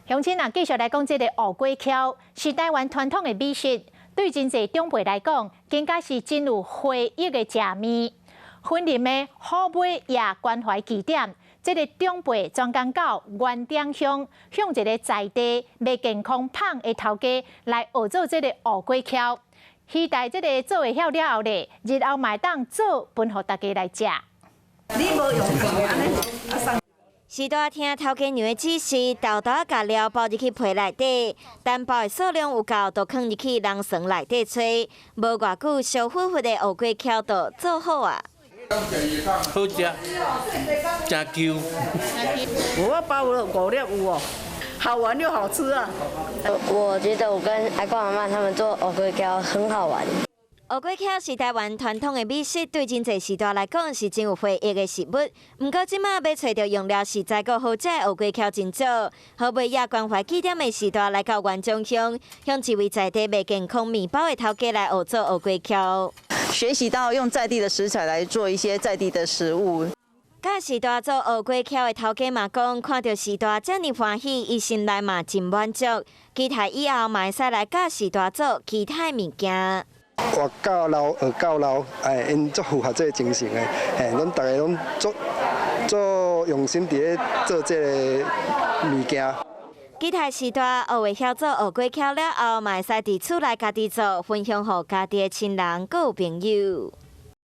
鄉親啊，繼續來講這個芋粿巧，是台灣傳統的美食，對真濟長輩來講，更加是真有回憶的食物。雲林的好尾爺關懷據點，這个長輩專工到員頂鄉，向一个在地賣健康麭的頭家來學做這个芋粿巧，期待這个做會曉了後咧，日後嘛會當做分予大家來食。你無用過。序大聽頭家娘的指示，沓沓共料包入去皮內底，但包的數量有夠，就囥入去人床內底吹。無偌久，燒乎乎的芋粿巧就做好啊！好食，誠 Q。我包了五粒有哦，好玩又好吃啊！我覺得我跟阿公阿嬤他們做芋粿巧很好玩。芋粿巧是台灣傳統的美食，對真濟時代來講是真有回憶的食物。毋過這馬欲揣著用料實在閣好食的芋粿巧真少。好尾爺關懷據點的序大來到員松鄉，向一位在地賣健康麵包的頭家來學做芋粿巧。學習到用在地的食材來做一些在地的食物。教序大做芋粿巧的頭家嘛講，看著序大遮爾歡喜，伊心內嘛真滿足。期待以後嘛會使來教序大做其他物件。活到老，學到老，哎，𪜶足符合這个精神的，嘿，攏逐个攏足足用心佇咧做這个物件。期待序大學會曉做芋粿巧了後，嘛會使佇厝內家己做，分享予家己的親人閣有朋友。